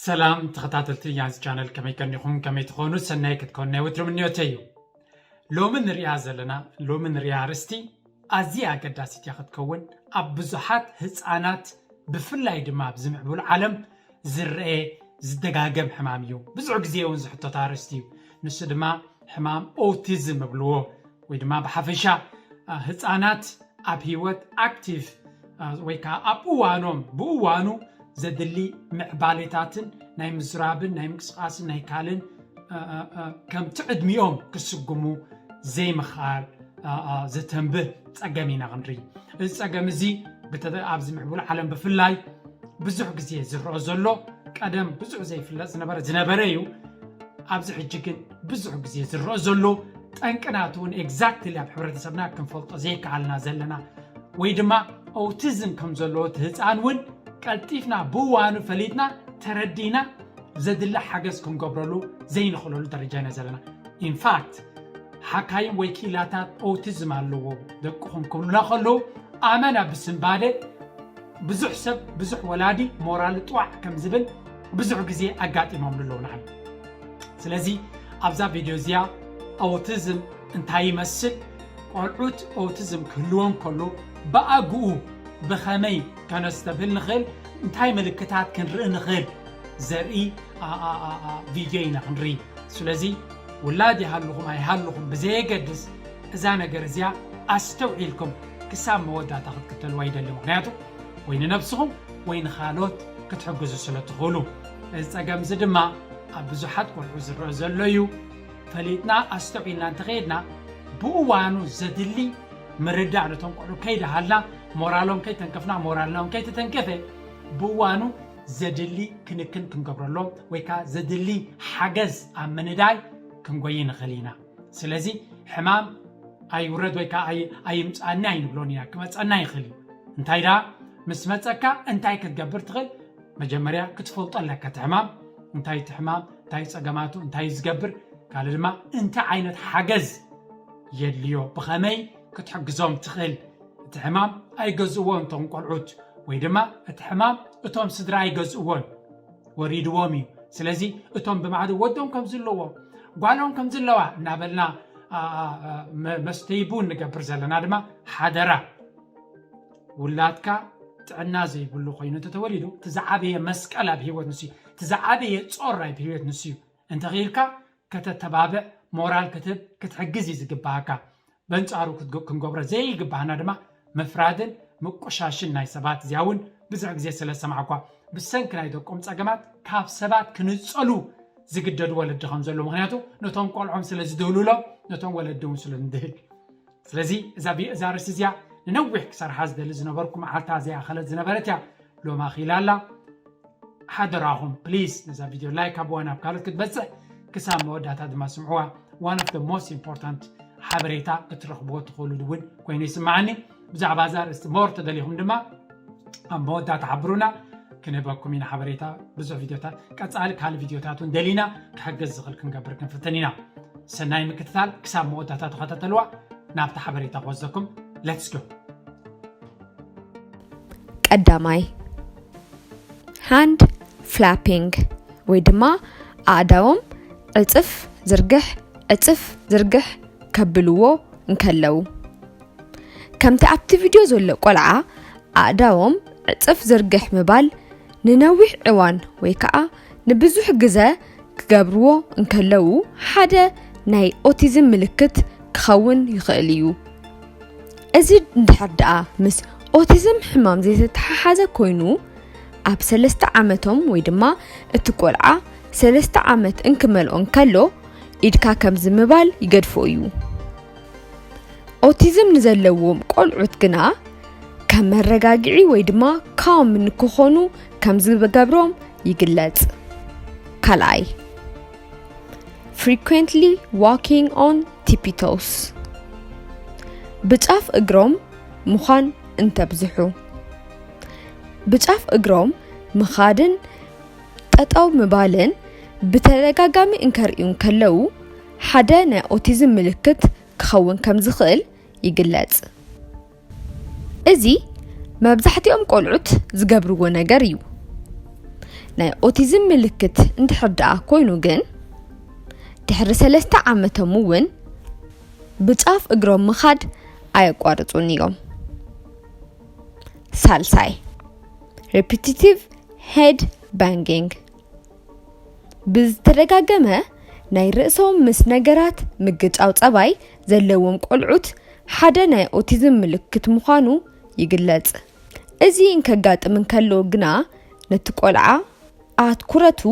ሰላም ተኸታተልቲ ያዝ ቻነል፣ ከመይ ቀኒኹም? ከመይ ትኾኑ? ሰናይ ክትኮኑ ናይ ወትሩ ምንዮተይ እዩ። ሎሚ ንሪኣ ዘለና፣ ሎሚ ንሪኣ ኣርእስቲ ኣዝያ ኣገዳሲት እያ ክትከውን። ኣብ ብዙሓት ህፃናት፣ ብፍላይ ድማ ኣብዚ ምዕቡል ዓለም ዝረአ ዝደጋገም ሕማም እዩ። ብዙሕ ግዜ እውን ዝሕተት ኣርእስቲ እዩ። ንሱ ድማ ሕማም ኦቲዝም እብልዎ፣ ወይ ድማ ብሓፈሻ፣ አ፣ ህፃናት ኣብ ህይወት ኣክቲቭ፣ አ፣ ወይ ከዓ ኣብ እዋኖም፣ ብእዋኑ ዘድሊ ምዕባሌታትን ናይ ምዝራብን ናይ ምንቅስቃስን ናይ ካልእን፣ አ፣ አ፣ አ፣ ከምቲ ዕድሚኦም ክስጉሙ ዘይምኽኣል፣ አ፣ አ፣ ዘተንብህ ፀገም ኢና ክንርኢ። እዚ ፀገም እዚ ብተ-፣ ኣብዚ ምዕቡል ዓለም ብፍላይ ብዙሕ ግዜ ዝረኦ ዘሎ፣ ቀደም ብዙሕ ዘይፍለጥ ዝነበረ፣ ዝነበረ እዩ። ኣብዚ ሕጂ ግን ብዙሕ ግዜ ዝረኦ ዘሎ፣ ጠንቂ ናቱ እውን ኤግዛክትሊ ኣብ ሕብረተሰብና ክንፈልጦ ዘይከኣልና ዘለና፣ ወይ ድማ ኦቲዝም ከም ዘለዎ እቲ ህፃን እውን ቀልጢፍና ብእዋኑ ፈሊጥና ተረዲና ዘድሊ ሓገዝ ክንገብረሉ ዘይንኽእለሉ ደረጃ ኢና ዘለና። ኢንፋክት ሓካይም ወይ ክኢላታት ኦቲዝም ኣለዎ ደቅኹም ክብሉና ከለዉ፣ ኣመና ብስንባደ ብዙሕ ሰብ፣ ብዙሕ ወላዲ ሞራሉ ጥዋዕ ከም ዝብል ብዙሕ ግዜ ኣጋጢሞም ኣለዉ ንዓይ። ስለዚ ኣብዛ ቪድዮ እዚኣ ኦቲዝም እንታይ ይመስል፣ ቆልዑት ኦቲዝም ክህልዎም ከሎ ብኣግኡ ብኸመይ ከነስተብህል ንኽእል፣ እንታይ ምልክታት ክንርኢ ንኽእል ዘርኢ፣ ኣ፣ ኣ፣ ኣ፣ ኣ፣ ቪድዮ ኢና ክንርኢ። ስለዚ ውላድ ይሃልኹም ኣይሃልኹም ብዘየገድስ፣ እዛ ነገር እዚኣ ኣስተውዒልኩም ክሳብ መወዳእታ ክትክተልዋ ይደሊ። ምኽንያቱ ወይ ንነብስኹም ወይ ንኻልኦት ክትሕግዙ ስለ ትኽእሉ። እዚ ጸገም እዚ ድማ ኣብ ብዙሓት ቆልዑ ዝረአ ዘሎ እዩ። ፈሊጥና ኣስተውዒልና እንተኸይድና፣ ብእዋኑ ዘድሊ ምርዳእ ነቶም ቆልዑ ከይደሃልና፣ ሞራሎም ከይተንከፍና፣ ሞራልና እውን ከይተተንከፈ፣ ብእዋኑ ዘድሊ ክንክን ክንገብረሎም ወይ ከዓ ዘድሊ ሓገዝ ኣብ ምንዳይ ክንጎይ ንኽእል ኢና። ስለዚ ሕማም ኣይውረድ ወይ ከዓ ኣይ-፣ ኣይምፃኒ ኣይንብሎን ኢና፣ ክመፀና ይኽእል እዩ። እንታይ ደኣ ምስ መፀካ እንታይ ክትገብር ትኽእል? መጀመርያ ክትፈልጦ ኣለካ እቲ ሕማም፣ እንታይ እቲ ሕማም፣ እንታይ ጸገማቱ፣ እንታይ ዝገብር፣ ካልእ ድማ እንታይ ዓይነት ሓገዝ የድልዮ፣ ብኸመይ ክትሕግዞም ትኽእል። እቲ ሕማም ኣይገዝእዎን እቶም ቆልዑት፣ ወይ ድማ እቲ ሕማም እቶም ስድራ ኣይገዝእዎን፣ ወሪድዎም እዩ። ስለዚ እቶም ብማዕዶ ወዶም ከም ዝለዎ፣ ጓሎም ከም ዝለዋ እናበልና፣ ኣ፣ ኣ፣ ኣ፣ መ-፣ መስተይ ቡን ንገብር ዘለና ድማ ሓደራ። ውላድካ ጥዕና ዘይብሉ ኮይኑ እንተተወሊዱ፣ እቲ ዝዓበየ መስቀል ኣብ ህይወት ንሱ እዩ። እቲ ዝዓበየ ጾር ኣብ ህይወት ንሱ እዩ። እንተኽኢልካ ከተተባብዕ፣ ሞራል ክትህብ፣ ክትሕግዝ እዩ ዝግባኣካ። በንጻሩ ክትግ-፣ ክንገብሮ ዘይግባኣና ድማ ምፍራድን ምቁሻሽን ናይ ሰባት። እዚኣ እውን ብዙሕ ግዜ ስለ ዝሰማዕኳ፣ ብሰንኪ ናይ ደቆም ጸገማት ካብ ሰባት ክንጸሉ ዝግደዱ ወለዲ ከም ዘለዉ። ምኽንያቱ ነቶም ቆልዖም ስለ ዝድህሉሎም፣ ነቶም ወለዲ እውን ስለ ንድህል። ስለዚ እዛ ቪ-፣ እዛ ርእሲ እዚኣ ንነዊሕ ክሰርሓ ዝደሊ ዝነበርኩ፣ መዓልታ ዘይኣኸለት ዝነበረት እያ፣ ሎሚ ኣኺላ ኣላ። ሓደራኹም ፕሊዝ ነዛ ቪድዮ ላይክ ሃብዋ ናብ ካልኦት ክትበጽሕ፣ ክሳብ መወዳእታ ድማ ስምዕዋ። One of the most important ሓበሬታ ክትረኽብዎ ትኽእሉ እውን ኮይኑ ይስምዓኒ። ብዛዕባ እዛ ርእስቲ ሞር ተደሊኹም ድማ ኣብ መወዳእታ ሓብሩና፣ ክንህበኩም ኢና ሓበሬታ። ብዙሕ ቪድዮታት፣ ቀጻሊ ካልእ ቪድዮታት እውን ደሊና ክሕግዝ ዝኽእል ክንገብር ክንፍትን ኢና። ሰናይ ምክትታል፣ ክሳብ መወዳእታ ተኸታተልዋ። ናብቲ ሓበሬታ ክወስደኩም። Let's go። ቀዳማይ፣ ሃንድ ፍላፒንግ ወይ ድማ ኣእዳዎም ዕጽፍ ዝርግሕ፣ ዕጽፍ ዝርግሕ ከብልዎ እንከለዉ። ከምቲ ኣብቲ ቪድዮ ዘሎ ቆልዓ ኣእዳዎም ዕጽፍ ዝርግሕ ምባል ንነዊሕ እዋን ወይ ከዓ ንብዙሕ ግዘ ክገብርዎ እንከለዉ ሓደ ናይ ኦቲዝም ምልክት ክኸውን ይኽእል እዩ። እዚ እንድሕር ደኣ ምስ ኦቲዝም ሕማም ዘይተተሓሓዘ ኮይኑ፣ ኣብ ሰለስተ ዓመቶም ወይ ድማ እቲ ቆልዓ ሰለስተ ዓመት እንክመልኦ እንከሎ ኢድካ ከምዚ ምባል ይገድፎ እዩ። ኦቲዝም ንዘለዎም ቆልዑት ግና ከም መረጋግዒ ወይ ድማ ካልም ንክኾኑ ከም ዝገብሮም ይግለጽ። ካልኣይ፣ frequently walking on tippy toes፣ ብጫፍ እግሮም ምዃን እንተብዝሑ። ብጫፍ እግሮም ምኻድን ጠጠው ምባልን ብተደጋጋሚ እንከርእዩ እንከለዉ ሓደ ናይ ኦቲዝም ምልክት ክኸውን ከም ዝኽእል ይግለጽ። እዚ መብዛሕትኦም ቆልዑት ዝገብርዎ ነገር እዩ። ናይ ኦቲዝም ምልክት እንድሕር ደኣ ኮይኑ ግን፣ ድሕሪ ሰለስተ ዓመቶም እውን ብጫፍ እግሮም ምኻድ ኣየቋርጹን እዮም። ሳልሳይ፣ repetitive head banging። ብዝተደጋገመ ናይ ርእሶም ምስ ነገራት ምግጫው ጸባይ ዘለዎም ቆልዑት ሓደ ናይ ኦቲዝም ምልክት ምዃኑ ይግለጽ። እዚ እንከጋጥም እንከሎ ግና፣ ነቲ ቆልዓ ኣትኩረቱ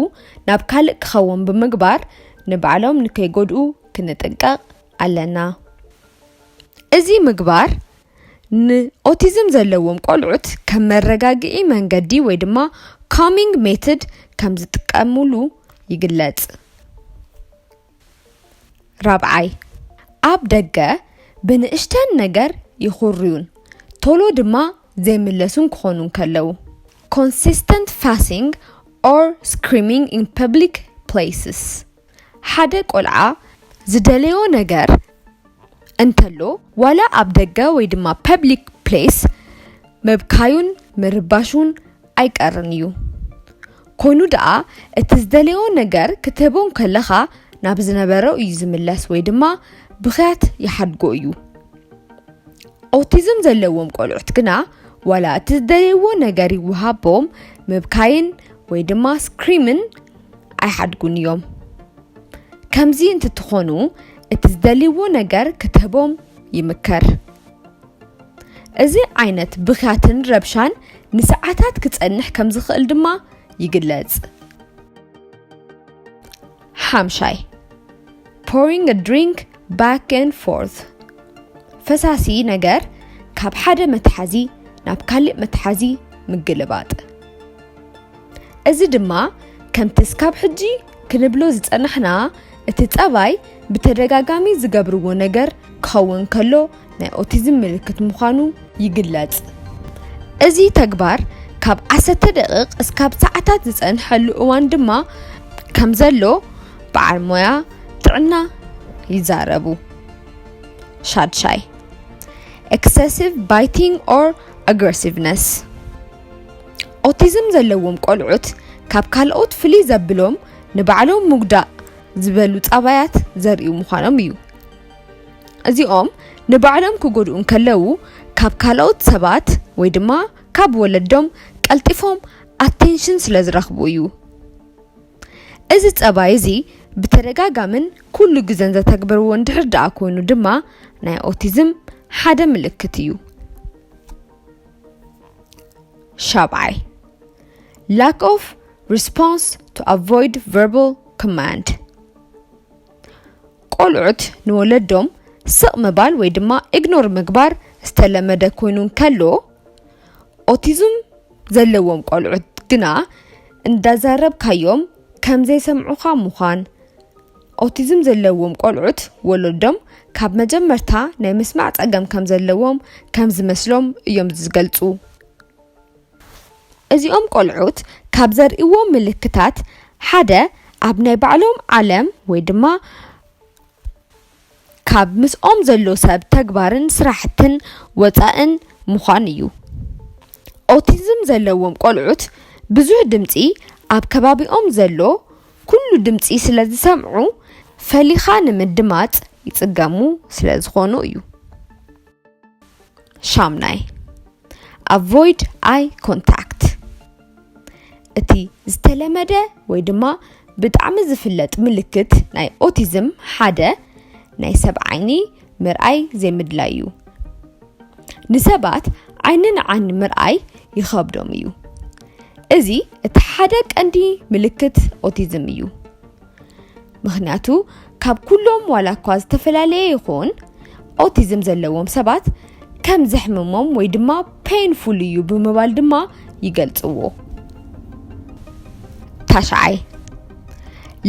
ናብ ካልእ ክኸውን ብምግባር፣ ንባዕሎም ንከይጎድኡ ክንጥንቀቕ ኣለና። እዚ ምግባር ንኦቲዝም ዘለዎም ቆልዑት ከም መረጋግኢ መንገዲ ወይ ድማ calming method ከም ዝጥቀሙሉ ይግለጽ። ራብዓይ፣ ኣብ ደገ ብንእሽተን ነገር ይኹርዩን ቶሎ ድማ ዘይምለሱን ክኾኑ እንከለዉ። Consistent fussing or screaming in public places። ሓደ ቆልዓ ዝደለዮ ነገር እንተሎ፣ ዋላ ኣብ ደገ ወይ ድማ public place ምብካዩን ምርባሹን ኣይቀርን እዩ። ኮይኑ ደኣ፣ እቲ ዝደለዮ ነገር ክትህቦ እንከለኻ ናብ ዝነበሮ እዩ ዝምለስ ወይ ድማ ብኽያት ይሓድጎ እዩ። ኦቲዝም ዘለዎም ቆልዑት ግና፣ ዋላ እቲ ዝደለይዎ ነገር ይወሃቦም፣ ምብካይን ወይ ድማ ስክሪምን ኣይሓድጉን እዮም። ከምዚ እንትትኾኑ፣ እቲ ዝደልይዎ ነገር ክትህቦም ይምከር። እዚ ዓይነት ብኽያትን ረብሻን ንሰዓታት ክጸንሕ ከም ዝኽእል ድማ ይግለጽ። ሓምሻይ፣ pouring a drink back and forth። ፈሳሲ ነገር ካብ ሓደ መትሓዚ ናብ ካልእ መትሓዚ ምግልባጥ። እዚ ድማ ከምቲ እስካብ ሕጂ ክንብሎ ዝጸናሕና፣ እቲ ጸባይ ብተደጋጋሚ ዝገብርዎ ነገር ክኸውን ከሎ ናይ ኦቲዝም ምልክት ምዃኑ ይግለጽ። እዚ ተግባር ካብ ዓሰርተ ደቂቕ እስካብ ሰዓታት ዝጸንሐሉ እዋን ድማ ከም ዘሎ በዓል ሞያ ጥዕና ይዛረቡ። ሻድሻይ፣ excessive biting or aggressiveness። ኦቲዝም ዘለዎም ቆልዑት ካብ ካልኦት ፍልይ ዘብሎም ንባዕሎም ምጉዳእ ዝበሉ ጸባያት ዘርእዩ ምዃኖም እዩ። እዚኦም ንባዕሎም ክጎድኡ እንከለዉ፣ ካብ ካልኦት ሰባት ወይ ድማ ካብ ወለዶም ቀልጢፎም ኣቴንሽን ስለ ዝረኽቡ እዩ። እዚ ጸባይ እዚ ብተደጋጋምን ኩሉ ግዘን ዘተግብርዎ እንድሕር ደኣ ኮይኑ ድማ ናይ ኦቲዝም ሓደ ምልክት እዩ። ሻብዓይ፣ lack of response to avoid verbal command። ቆልዑት ንወለዶም ስቕ ምባል ወይ ድማ ኢግኖር ምግባር ዝተለመደ ኮይኑ እንከሎ፣ ኦቲዝም ዘለዎም ቆልዑት ግና እንዳዛረብካዮም ከም ዘይሰምዑኻ ምዃን። ኦቲዝም ዘለዎም ቆልዑት ወለዶም ካብ መጀመርታ ናይ ምስማዕ ጸገም ከም ዘለዎም ከም ዝመስሎም እዮም ዝገልጹ። እዚኦም ቆልዑት ካብ ዘርእይዎም ምልክታት ሓደ ኣብ ናይ ባዕሎም ዓለም ወይ ድማ ካብ ምስኦም ዘሎ ሰብ ተግባርን ስራሕትን ወጻእን ምዃን እዩ። ኦቲዝም ዘለዎም ቆልዑት ብዙሕ ድምጺ ኣብ ከባቢኦም ዘሎ ኩሉ ድምጺ ስለ ዝሰምዑ ፈሊኻ ንምድማጽ ይጽገሙ ስለ ዝኾኑ እዩ። ሻምናይ፣ avoid eye contact። እቲ ዝተለመደ ወይ ድማ ብጣዕሚ ዝፍለጥ ምልክት ናይ ኦቲዝም ሓደ ናይ ሰብ ዓይኒ ምርኣይ ዘይምድላይ እዩ። ንሰባት ዓይኒ ንዓይኒ ምርኣይ ይኸብዶም እዩ። እዚ እቲ ሓደ ቀንዲ ምልክት ኦቲዝም እዩ። ምኽንያቱ ካብ ኩሎም ዋላ እኳ ዝተፈላለየ ይኹን፣ ኦቲዝም ዘለዎም ሰባት ከም ዘሕምሞም ወይ ድማ ፔንፉል እዩ ብምባል ድማ ይገልጽዎ። ታሽዓይ፣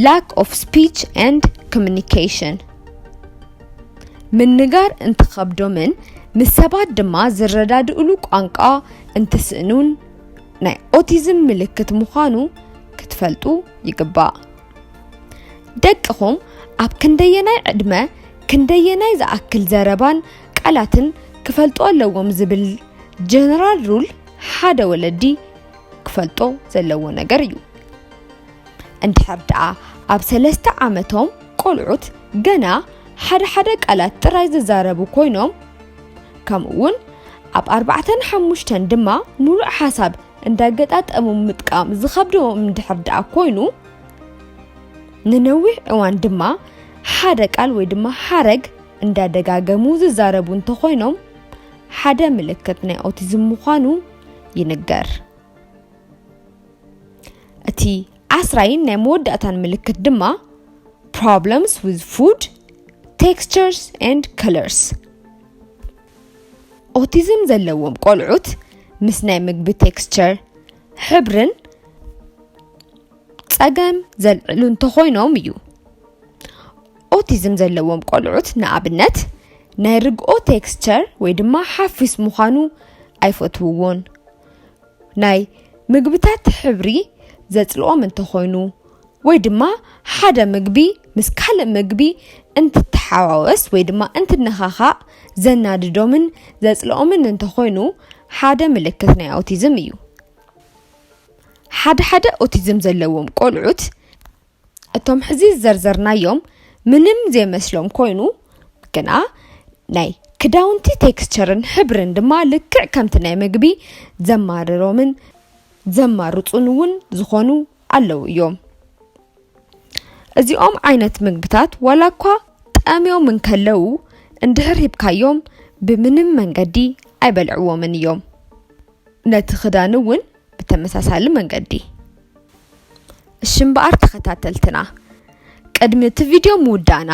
lack of speech and communication። ምንጋር እንትኸብዶምን ምስ ሰባት ድማ ዝረዳድእሉ ቋንቋ እንትስእኑን ናይ ኦቲዝም ምልክት ምዃኑ ክትፈልጡ ይግባእ። ደቅኹም ኣብ ክንደየናይ ዕድመ ክንደየናይ ዝኣክል ዘረባን ቃላትን ክፈልጡ ኣለዎም ዝብል ጀነራል ሩል ሓደ ወለዲ ክፈልጦ ዘለዎ ነገር እዩ። እንድሕር ደኣ ኣብ ሰለስተ ዓመቶም ቆልዑት ገና ሓደ ሓደ ቃላት ጥራይ ዝዛረቡ ኮይኖም፣ ከምኡ እውን ኣብ ኣርባዕተን ሓሙሽተን ድማ ሙሉእ ሓሳብ እንዳገጣጠሙ ምጥቃም ዝኸብዶም እንድሕር ደኣ ኮይኑ፣ ንነዊሕ እዋን ድማ ሓደ ቃል ወይ ድማ ሓረግ እንዳደጋገሙ ዝዛረቡ እንተኾይኖም፣ ሓደ ምልክት ናይ ኦቲዝም ምዃኑ ይንገር። እቲ ዓስራይን ናይ መወዳእታን ምልክት ድማ problems with food, textures and colors። ኦቲዝም ዘለዎም ቆልዑት ምስ ናይ ምግቢ ቴክስቸር፣ ሕብርን ጸገም ዘልዕሉ እንተኾይኖም እዩ። ኦቲዝም ዘለዎም ቆልዑት ንኣብነት ናይ ርግኦ ቴክስቸር ወይ ድማ ሓፊስ ምዃኑ ኣይፈትውዎን። ናይ ምግብታት ሕብሪ ዘጽልኦም እንተኾይኑ ወይ ድማ ሓደ ምግቢ ምስ ካልእ ምግቢ እንትተሓዋወስ ወይ ድማ እንትነኻኻእ ዘናድዶምን ዘጽልኦምን እንተኾይኑ ሓደ ምልክት ናይ ኦቲዝም እዩ። ሓደ ሓደ ኦቲዝም ዘለዎም ቆልዑት እቶም ሕዚ ዝዘርዘርናዮም ምንም ዘይመስሎም ኮይኑ ግና ናይ ክዳውንቲ ቴክስቸርን ሕብርን ድማ ልክዕ ከምቲ ናይ ምግቢ ዘማርሮምን ዘማርጹን እውን ዝኾኑ ኣለዉ እዮም። እዚኦም ዓይነት ምግብታት ዋላ እኳ ጠምዮም እንከለዉ እንድሕር ሂብካዮም ብምንም መንገዲ ኣይበልዕዎምን እዮም። ነቲ ክዳን እውን ብተመሳሳሊ መንገዲ። እሺ እምበኣር ተኸታተልትና፣ ቅድሚ እቲ ቪድዮ ምውዳእና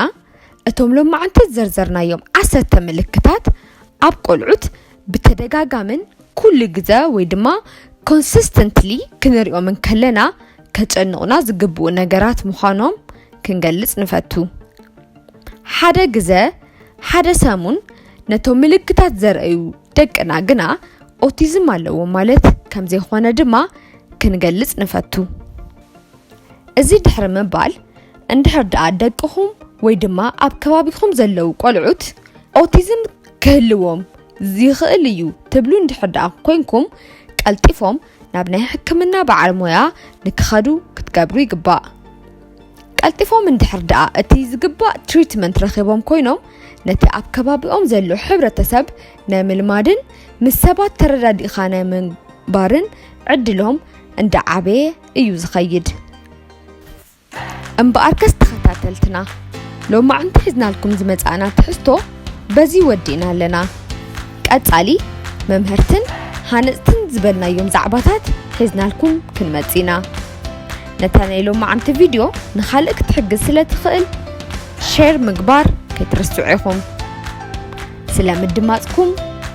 እቶም ሎማዕንቲ ዝዘርዘርናዮም ዓሰርተ ምልክታት ኣብ ቆልዑት ብተደጋጋምን ኩሉ ግዘ ወይ ድማ ኮንሲስተንትሊ ክንሪኦም እንከለና ከጨንቑና ዝግብኡ ነገራት ምዃኖም ክንገልጽ ንፈቱ። ሓደ ግዘ ሓደ ሰሙን ነቶም ምልክታት ዘርእዩ ደቅና ግና ኦቲዝም ኣለዎም ማለት ከም ዘይኾነ ድማ ክንገልጽ ንፈቱ። እዚ ድሕሪ ምባል እንድሕር ደኣ ደቅኹም ወይ ድማ ኣብ ከባቢኹም ዘለዉ ቆልዑት ኦቲዝም ክህልዎም ይኽእል እዩ ትብሉ እንድሕር ደኣ ኮይንኩም ቀልጢፎም ናብ ናይ ሕክምና በዓል ሞያ ንክኸዱ ክትገብሩ ይግባእ። ቀልጢፎም እንድሕር ደኣ እቲ ዝግባእ ትሪትመንት ረኺቦም ኮይኖም ነቲ ኣብ ከባቢኦም ዘሎ ሕብረተሰብ ናይ ምልማድን ምስ ሰባት ተረዳዲእኻ ናይ ምንባርን ዕድሎም እንዳዓበየ እዩ ዝኸይድ። እምበኣርከስ ተኸታተልትና ሎማዕንቲ ሒዝናልኩም ዝመጻእና ትሕዝቶ በዚ ወዲእና ኣለና። ቀጻሊ መምሀርትን ሃነጽትን ዝበልናዮም ዛዕባታት ሒዝናልኩም ክንመጽእ ኢና። ነታ ናይ ሎማዕንቲ ቪድዮ ንኻልእ ክትሕግዝ ስለ ትኽእል ሼር ምግባር ከይትርስዑ ኢኹም። ስለ ምድማጽኩም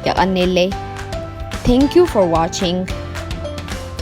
የቐንየለይ። Thank you for watching.